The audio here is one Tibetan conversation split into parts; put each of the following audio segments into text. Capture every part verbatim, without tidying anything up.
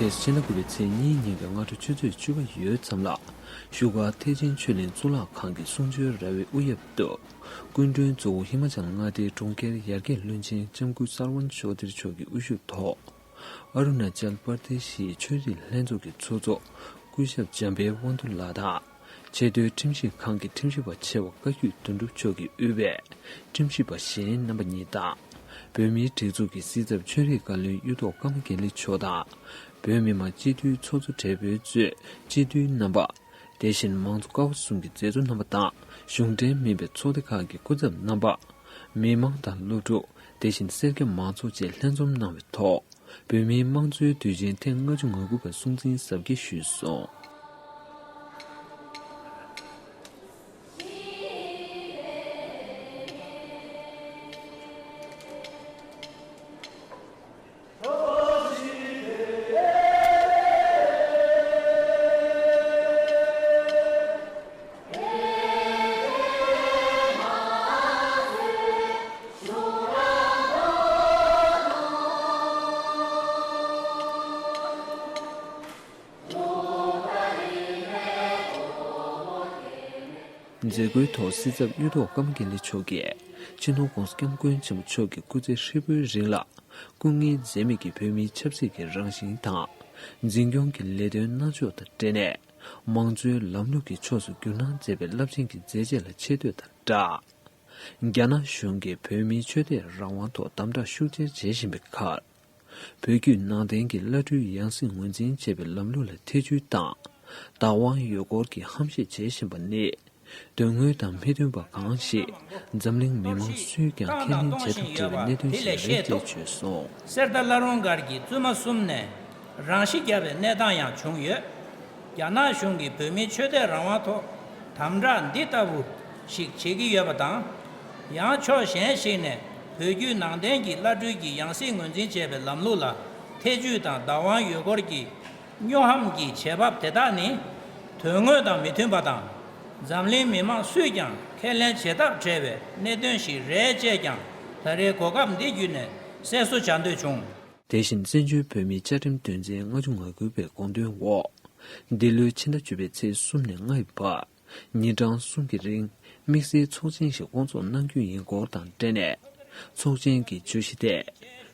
ཕྱི་ཟླ་དགུ་པའི་ཚེས་གཉིས་ཉིན་གྱི་སྔ་དྲོ་ཆུ་ཚོད་བཅུ་པ་ཡོལ་ཙམ་ལ། བཞུགས་སྒར་ཐེག་ཆེན་ཆོས་གླིང་གཙུག་ལག་ཁང་གི་གསུང་ཆོས་ར་བའི་དབུ་གཡབ་ཏུ། སྐུ་མགྲོན་གཙོ་བོ་ཧི་མ་ཅལ་མངའ་སྡེའི་གྲོང་ཁྱེར་ཡར་རྒྱས་བློན་ཆེན་ལྕམ་སྐུ་སར་ཝན་ཤོ་ཏིར་མཆོག་གི་དབུ་བཞུགས་ཐོག་ཨ་རུ་ན་ཅལ་པར་དེ་ཤིའི་ཆོས་རིག་ལྷན་ཚོགས་ཀྱི་ཚོགས་གཙོ་སྐུ་ཞབས་འཇམ་དཔལ་དབང་འདུས་ལགས་དང་། ཆེས་མཐོའི་ཁྲིམས་ཞིབ་ཁང་གི་ཁྲིམས་ཞིབ་པ་ཆེ་བ་བཀའ་བརྒྱུད་དོན་གྲུབ་མཆོག་གིས་དབུས་པའི་ཁྲིམས་ཞིབ་པ་གཞན་རྣམ་པ་གཉིས་དང་། བོད་མིའི་སྒྲིག་འཛུགས་ཀྱི་སྲིད་ཚབ་ཆོས་རིག་བཀའ་བློན་གཡུ་ཐོག་ཀརྨ་དགེ་ལེགས་མཆོག་དང་། བོད་མི་མང་སྤྱི་འཐུས་ཚོགས་གཙོ་སྦྲེལ་པོས་གཙོས་སྤྱི་འཐུས་རྣམ་པ། དེ་བཞིན་མང་གཙོ་ཀ་བ་གསུམ་གྱི་མཛད་གཙོ་རྣམ་པ་དང་གཞུང་འབྲེལ་མིན་པའི་ཚོགས་སྡེ་ཁག་གི་སྐུ་ཚབ་རྣམ་པ། མི་མང་དང་སློབ་ཕྲུག་དེ་བཞིན་སེར་སྐྱ་མང་ཚོགས་བཅས་ལྷན་འཛོམས་གནང་བའི་ཐོག་བོད་མིའི་དམངས་གཙོའི་དུས་ཆེན་ཐེངས་ལྔ་བཅུ་ང་དགུ་པ་སྲུང་བརྩི་གཟབ་རྒྱས་ཞུས་སོང་། མཛད་སྒོའི་ཐོག་སྲིད་ཚབ་གཡུ་ཐོག་ཀརྨ་དགེ་ལེགས་མཆོག་གིས་སྤྱི་ནོར་༧གོང་ས་༧སྐྱབས་མགོན་ཆེན་པོ་མཆོག་གི་སྐུ་ཚེ་ཧྲིལ་པོའི་རིང་ལ་སྐུ་ངལ་འཛེམས་མེད་ཀྱིས་བོད་མིའི་ཆབ་སྲིད་ཀྱི་རང་བཞིན་དང་འཛིན་སྐྱོང་གི་ལས་དོན་གནང་ཕྱོགས་དང་འབྲེལ་ནས། དམངས་གཙོའི་ལམ་ལུགས་ཀྱི་ཕྱོགས་སུ་བསྒྱུར་གནང་མཛད་པའི་རླབས་ཆེན་གྱི་མཛད་རྗེས་ལ་ཆེ་བསྟོད་དང་སྦྲགས། རྒྱ་ནག་གཞུང་གིས་བོད་མིའི་ཆོས་དད་རང་དབང་ཐོག་དམ་དྲག་ཤུགས་ཆེར་བྱེད་བཞིན་པའི་ཁར། བོད་བརྒྱུད་ནང་བསྟན་གྱི་བླ་སྤྲུལ་ཡང་སྲིད་ངོས་འཛིན་བྱེད་པའི་ལམ་ལུགས་ལ་ཐེ་བྱུས་དང་། བདག་དབང་ཡོད་སྐོར་གྱི་ཧམ་བཤད་བྱེད་བཞིན་པ་ནི། དོན་དངོས་དང་མི་མཐུན་པ་གང་ཞིག་འཛམ་གླིང་མི་མང་སུས་ཀྱང་ཁས་ལེན་བྱེད་ཐབས་བྲལ་བའི་གནད་དོན་ཞིག་རེད་ཅེས་བརྗོད་སོང་། གསེར་རྟ་བླ་རུང་སྒར་གྱི་བཙུན་མ་གསུམ་ནས་རང་ཤི་བརྒྱབ་པའི་གནས་སྟངས་ཡང་བྱུང་ཡོད། རྒྱ་ནག་གཞུང་གིས་བོད་མིའི་ཆོས་དད་རང་དབང་ཐོག་དམ་དྲག་འདི་ལྟ་བུ་ཞིག་བྱེད་ཀྱི་ཡོད་པ་དང་། ཡང་ཕྱོགས་གཞན་ཞིག་ནས་བོད་བརྒྱུད་ནང་བསྟན་གྱི་བླ་སྤྲུལ་གྱི་ཡང་སྲིད་ངོས་འཛིན་བྱས་པའི་ལམ་ལུགས་ལ་ཐེ་བྱུས་དང་བདག་དབང་ཡོད་སྐོར་གྱི་སྨྱོ་ཧམ་གྱི་བྱེད་བབ་དེ་དག་ནི་དོན་དངོས་དང་མི་མཐུན་པ་དང་། འཛམ་གླིང་མི་མང་སུས་ཀྱང་ཁས་ལེན་བྱེད་ཐབས་བྲལ་བའི་གནད་དོན་ཞིག་རེད་ཅེས་ཀྱང་ད་རེས་གོ་སྐབས་འདི་བརྒྱུད་ནས་གསལ་བཟོ་བྱ་འདོད་བྱུང་། དེ་བཞིན་བཙན་བྱོལ་བོད་མིའི་བཅའ་ཁྲིམས་དོན་ཚན་ལྔ་བཅུ་ང་དགུ་པའི་དགོངས་དོན་འོག་འདི་ལོའི་ཕྱི་ཟླ་བཅུ་པའི་ཚེས་གསུམ་ནས་ལྔ་ཡི་བར་ཉིན་གྲངས་གསུམ་གྱི་རིང་དམིགས་བསལ་ཚོགས་ཆེན་ཞིག་སྐོང་ཚོགས་གནང་རྒྱུ་ཡིན་སྐོར་དང་འབྲེལ་ནས། ཚོགས་ཆེན་གྱི་བརྗོད་གཞི་དེ།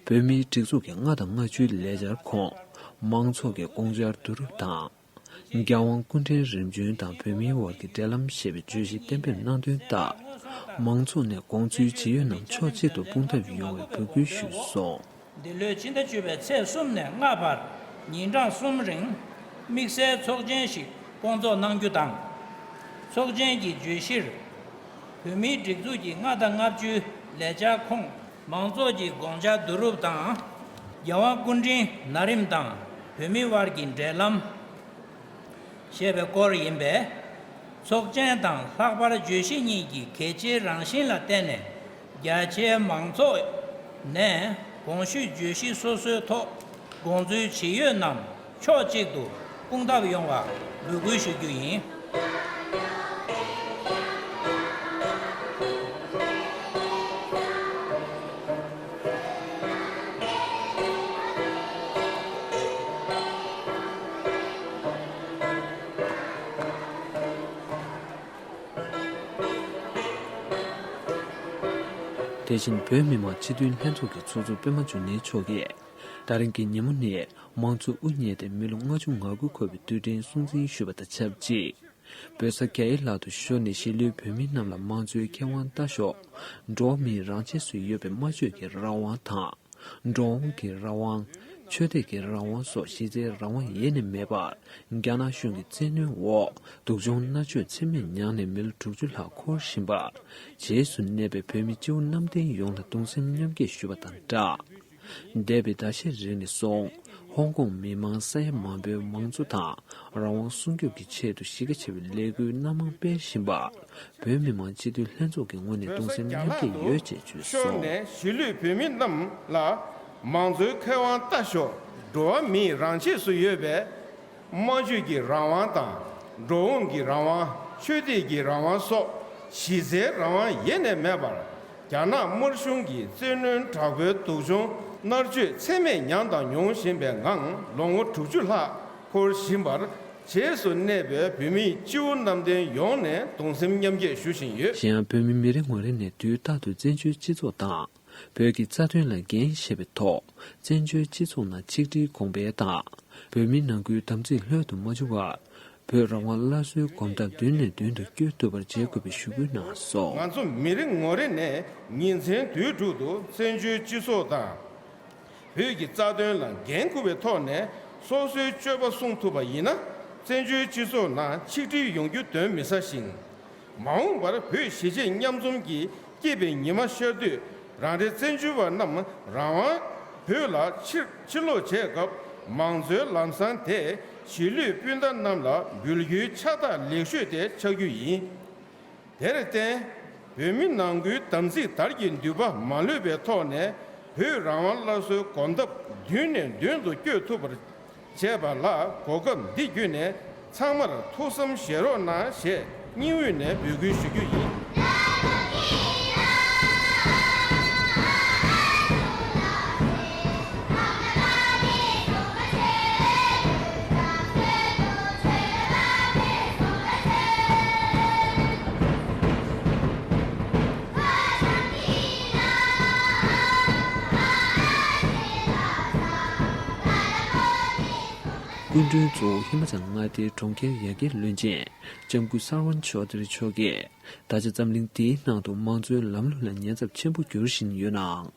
བོད་མིའི་སྒྲིག་འཛུགས་ཀྱི་ལྔ་དང་ལྔ་བཅུའི་ལས་འཆར་ཁོངས་མང་ཚོགས་ཀྱི་དགོངས་འཆར་བསྡུ་རུབ་དང་། རྒྱལ་དབང་སྐུ་ཕྲེང་རིམ་བྱོན་དང་བོད་མིའི་དབར་གྱི་འབྲེལ་ལམ་ཞེས་པའི་བརྗོད་གཞི་གཏན་འབེབས་གནང་དོན་ལྟར། མང་ཚོགས་ནས་དགོངས་ཚུལ་ཇི་ཡོད་རྣམས་ཕྱོགས་གཅིག་ཏུ་སྤུངས་ཐབས་ཡོང་བའི་འབོད་སྐུལ་ཞུས་སོང་། འདི་ལོའི་ཕྱི་ཟླ་བཅུ་པའི་ཚེས་གསུམ་ནས་ལྔ་བར་ཉིན་གྲངས་གསུམ་རིང་དམིགས་བསལ་ཚོགས་ཆེན་ཞིག་སྐོང་ཚོགས་གནང་རྒྱུ་དང་། ཚོགས་ཆེན་གྱི་བརྗོད་གཞིར། བོད་མིའི་སྒྲིག་འཛུགས་ཀྱི་ལྔ་དང་ལྔ་བཅུའི་ལས་འཆར་ཁོངས་མང་ཚོགས་ཀྱི་དགོངས་འཆར་བསྡུ་རུབ་དང་། རྒྱལ་དབང་སྐུ་ཕྲེང་ན་རིམ་དང་བོད་མིའི་དབར་གྱི་འབྲེལ་ལམ། ཞེས་པའི་སྐོར་ཡིན་པས། ཚོགས་ཆེན་དང་ལྷག་པར་བརྗོད་གཞི་གཉིས་ཀྱི་གལ་ཆེའི་རང་བཞིན་ལ་བརྟེན་ནས། རྒྱ་ཆེའི་མང་ཚོགས་ནས་གོང་ཞུས་བརྗོད་གཞི་སོ་སོའི་ཐོག་དགོངས་ཚུལ་ཇི་ཡོད་རྣམས་ཕྱོགས་གཅིག་ཏུ་སྤུངས་ཐབས་ཡོང་བ་འབོད་སྐུལ་ཞུ་རྒྱུ་ཡིན། དེ་བཞིན་བོད་མི་མང་སྤྱི་འཐུས་ལྷན་ཚོགས་ཀྱི་ཚོགས་གཙོ་པད་མ་འབྱུང་གནས་མཆོག་གིས། ད་རིང་གི་ཉིན་མོ་ནི་མང་གཙོ་དབུ་བརྙེས་ཏེ་མི་ལོ་ལྔ་བཅུ་ང་དགུ་འཁོར་བའི་དུས་དྲན་སྲུང་བརྩི་ཞུས་པ་དང་ཆབས་ཅིག་བོད་ས་རྒྱ་ཡི་ལག་ཏུ་ཤོར་ནས་གཞིས་ལུས་བོད་མི་རྣམས་ལ་མང་གཙོའི་ཁེ་དབང་ལྟ་ཞོག་འགྲོ་བ་མིའི་རང་ཆས་སུ་ཡོད་པའི་སྨྲ་བརྗོད་ཀྱི་རང་དབང་དང་། འགྲོ་འོང་གི་རང་དབང་། ཆོས་དད་ཀྱི་རང་དབང་སོགས་གཞི་རྩའི་རང་དབང་ཡེ་ནས་མེད་པར། རྒྱ་ནག་གཞུང་གི་བཙན་གནོན་འོག་སྡུག་སྦྱོང་མནར་གཅོད་ཚད་མེད་མྱངས་ནས་མི་ལོ་དྲུག་ཅུ་ལྷག་འཁོར་བཞིན་པར། རྗེས་སུ་གནས་པའི་བོད་མི་སྤྱི་བོ་གནམ་བསྟན་ཡོངས་ལ་གདུང་སེམས་མཉམ་སྐྱེད་ཞུ་བ་དང་སྦྲགས། འདས་པའི་ཟླ་ཤས་རིང་ནས་བཟུང་ཧོང་ཀོང་མི་མང་ས་ཡ་མང་པོའི་མང་གཙོ་དང་རང་དབང་སྲུང་སྐྱོབ་ཀྱི་ཆེད་དུ་གཞིས་ཀ་ཆེ་བའི་ལས་འགུལ་སྣ་མང་སྤེལ་བཞིན་པར། བོད་མི་མང་སྤྱི་འཐུས་ལྷན་ཚོགས་ཀྱི་ངོས་ནས་གདུང་སེམས་མཉམ་སྐྱེད་ཡོད་ཅེས་བརྗོད་སོང་། ནས་གཞིས་ལུས་བོད་མི་རྣམས་ལ་མང་གཙོའི་ཁེ་དབང་ལྟ་ཞོག་འགྲོ་བ་མིའི་རང་ཆས་སུ་ཡོད་པའི་སྨྲ་བརྗོད་ཀྱི་རང་དབང་དང་། འགྲོ་འོང་གི་རང་དབང་། ཆོས་དད་ཀྱི་རང་དབང་སོགས་གཞི་རྩའི་རང་དབང་ཡེ་ནས་མེད་པར། རྒྱ་ནག་དམར་གཞུང་གི་བཙན་གནོན་དྲག་པོའི་སྡུག་སྦྱོང་ མནར་གཅོད་ཚད་མེད་མྱངས་དང་མྱོང་བཞིན་པའི་ངང་ལོ་ངོ་དྲུག་ཅུ་ལྷག་འཁོར་བཞིན་པར། རྗེས་སུ་གནས་པའི་བོད་མིའི་སྤྱི་བོ་གནམ་བསྟན་ཡོངས་ནས་གདུང་སེམས་མཉམ་སྐྱེད་ཞུ་བཞིན་ཡོད། གཞན་ཡང་བོད་མི་མི་རེ་ངོ་རེ་ནས་དུས་རྟག་ཏུ་བཙན་བྱོལ་སྤྱི་ཚོགས་དང་། བོད་ཀྱི་རྩ་དོན་ལ་འགན་བཞེས་པའི་ཐོག་བཙན་བྱོལ་སྤྱི་ཚོགས་ནང་ཆིག་སྒྲིལ་གོང་འཕེལ་དང་། བོད་མི་ནང་ཁུལ་དམ་ཚིག་ལྷོད་དུ་མ་འཇུག་པར། བོད་རང་དབང་སླར་གསོའི་གོམ་སྟབས་མདུན་ནས་མདུན་དུ་སྐྱོད་ཐུབ་པར་བྱེད་དགོས་པའི་ཞུ་སྐུལ་གནང་སོང་། ང་ཚོ་མི་རེ་ངོ་རེ་ནས་ཉིན་མཚན་དུས་དྲུག་ཏུ་བཙན་བྱོལ་སྤྱི་ཚོགས་དང་། བོད་ཀྱི་རྩ་དོན་ལ་འགན་འཁུར་བའི་ཐོག་ནས་སོ་སོའི་སྤྱོད་པ་སྲུང་ཐུབ་པ་ཡིན་ན། བཙན་བྱོལ་སྤྱི་ཚོགས་ནང་ཆིག་སྒྲིལ་ཡོང་རྒྱུ་གདོན་མི་ཟ་ཞིང་། མ་འོངས་པར་བོད་གཞིས་བྱེས་མཉམ་འཛོམས་ཀྱི་སྐྱིད་པའི་ཉི་མ་ཤར་དུས། རང་རེ་བཙན་བྱོལ་བ་རྣམས་རང་དབང་བོད་ལ་ཕྱིར་ཕྱིར་ལོག་བྱེད་སྐབས། མང་གཙོའི་ལམ་བཟང་དེ་གཞིས་ལུས་སྤུན་ཟླ་རྣམས་ལ་འབུལ་རྒྱུའི་ཕྱག་རྟགས་ལེགས་ཤོས་དེ་ཆགས་རྒྱུ་ཡིན། དེར་བརྟེན། བོད་མི་ནང་ཁུལ་དམ་ཚིག་དར་གྱི་མདུད་པ་མ་ལུས་པའི་ཐོག་ནས། བོད་རང་དབང་སླར་གསོའི་གོམ་སྟབས་མདུན་ནས་མདུན་དུ་སྐྱོད་ཐུབ་པར་བྱས་པ་ལ། གོ་སྐབས་འདི་བརྒྱུད་ནས་ཚང་མར་ཐུགས་བསམ་བཞེས་རོགས་གནང་ཞེས་སྙིང་དབུས་ནས་འབོད་སྐུལ་ཞུ་རྒྱུ་ཡིན། སྐུ་མགྲོན་གཙོ་བོ་ཧི་མ་ཅལ་མངའ་སྡེའི་གྲོང་ཁྱེར་ཡ་གིར་བློན་ཆེན་ལྕམ་སྐུ་སར་ཝན་ཆོ་དྷི་རི་མཆོག་གིས། ད་ཆ་འཛམ་གླིང་འདིའི་ནང་དུ་མང་གཙོའི་ལམ་ལུགས་ལ་ཉེན་ཚབས་ཆེན་པོ་འགྱུར་བཞིན་ཡོད་ནའང་།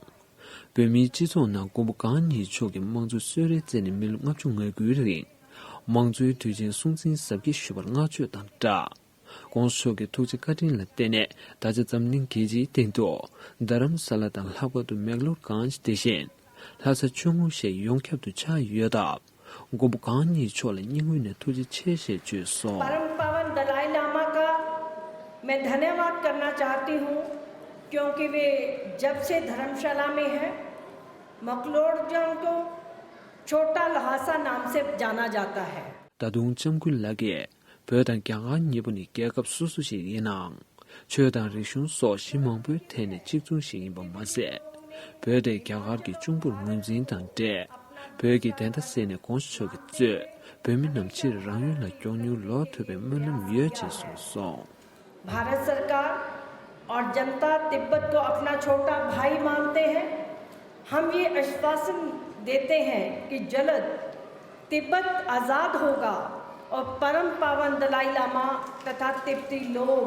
བོད་མིའི་སྤྱི་ཚོགས་ནང་མགོན་པོ་གང་ཉིད་མཆོག་གིས་དམངས་གཙོའི་གསོལ་རས་བསྩལ་ནས་མི་ལོ་ལྔ་བཅུ་ང་དགུའི་རིང་། དམངས་གཙོའི་དུས་ཆེན་སྲུང་བརྩི་ཟབ་རྒྱས་ཞུས་པར་བསྔགས་བརྗོད་དང་སྦྲགས། ༸གོང་ས་མཆོག་གི་ཐུགས་རྗེ་བཀའ་དྲིན་ལ་བརྟེན་ནས། ད་ཆ་འཛམ་གླིང་རྒྱལ་སྤྱིའི་སྟེང་དུ་རྡ་རམ་ས་ལ་དང་ལྷག་པར་དུ་མེག་ལོར་གྷན་ཇི་དེ་བཞིན་ལྷ་ས་ཆུ་བོ་ཞེས་ཡོངས་ཁྱབ་ཏུ་ཆགས་ཡོད་སྟབས། མགོན་པོ་གང་ཉིད་མཆོག་ལ་སྙིང་དབུས་ནས་ཐུགས་རྗེ་ཆེ་ཞེས་བརྗོད་སོང་། परम पावन दलाई लामा का मैं धन्यवाद करना चाहती हूँ, क्योंकि वे जब से धर्मशाला में हैं, मकलोडगंज को छोटा लहासा नाम से जाना जाता है। ད་དུང་ལྕམ་སྐུ་ལགས་ཀྱིས། བོད་དང་རྒྱ་གར་གཉིས་པོ་ནི་རྒྱལ་ཁབ་སོ་སོ་ཞིག་ཡིན་ནའང་། ཆོས་དང་རིག་གཞུང་སོགས་གཞི་མང་པོའི་ཐད་ནས་གཅིག་མཚུངས་ཤིག་ཡིན་པ་མ་ཟད། བོད་དེ་རྒྱ་གར་གྱི་གཅུང་པོར་ངོས་འཛིན་དང་འབྲེལ། བོད་ཀྱི་བདེན་མཐའ་གསལ་ནས་༸གོང་ས་མཆོག་གིས་གཙོས་བོད་མི་རྣམས་ཕྱིར་རང་ཡུལ་ལ་མགྱོགས་མྱུར་ལོག་ཐུབ་པའི་སྨོན་ལམ་ཡོད་ཅེས་གསུངས་སོང་། भारत सरकार और जनता तिब्बत को अपना छोटा भाई मानते हैं। हम ये आश्वासन देते हैं कि जल्द तिब्बत आज़ाद होगा और परम पावन दलाई लामा तथा तिब्बती लोग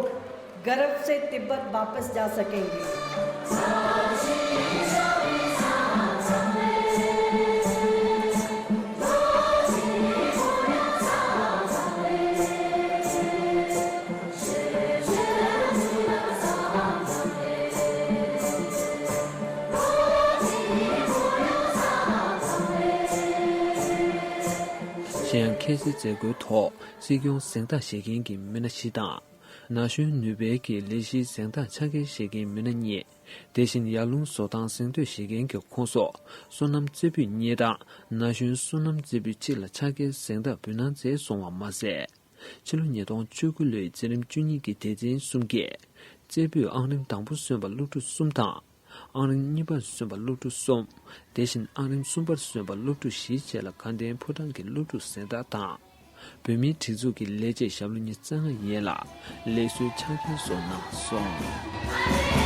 गर्व से तिब्बत वापस जा सकेंगे। གཞན་ཡང་ཁ་སང་མཛད་སྒོའི་ཐོག་སྲིད་སྐྱོང་གཟེངས་རྟགས་བཞེས་མཁན་གྱི་མི་སྣ་བཞི་དང་། ན་གཞོན་ནུས་པའི་གི་ལས་གཞིའི་གཟེངས་རྟགས་ཆ་རྐྱེན་བཞེས་མཁན་མི་སྣ་གཉིས། དེ་བཞིན་ཡར་ཀླུང་བཟོ་སྟངས་གཟེངས་བསྟོད་བཞེས་མཁན་གྱི་ཁོངས་སུ་བསོད་ནམས་རྩེ་ཕུད་གཉིས་དང་ན་གཞོན་བསོད་ནམས་རྩེ་ཕུད་གཅིག་ལ་ཆ་རྐྱེན་གཟེངས་རྟགས་འབུལ་གནང་མཛད་སོང་བ་མ་ཟད། ཕྱི་ལོ་ཉིས་སྟོང་བཅུ་དགུ་ལོའི་འཛིན་རིམ་བཅུ་གཉིས་ཀྱི་སྡེ་ཚན་གསུམ་གྱི་རྩེ་ཕུད་ཨང་རིམ་དང་པོ་སོན་པ་སློབ་ཕྲུག་གསུམ་དང་། ཨང་རིམ་གཉིས་པར་སོན་པ་སློབ་ཕྲུག་གསུམ། དེ་བཞིན་ཨང་རིམ་གསུམ་པར་སོན་པ་སློབ་ཕྲུག་བཞི་བཅས་ལ་དགའ་ལྡན་ཕོ་བྲང་གི་སློབ་ཕྲུག་གཟེངས་རྟགས་དང་། བོད་མིའི་སྒྲིག་འཛུགས་ཀྱི་ལས་བྱེད་ཞབས་ལོ་ཉི་ཤུ་རྩ་ལྔ་ཡན་ལ་ལེགས་གསོའི་ཆ་རྐྱེན་སོགས་གནང་སོང་།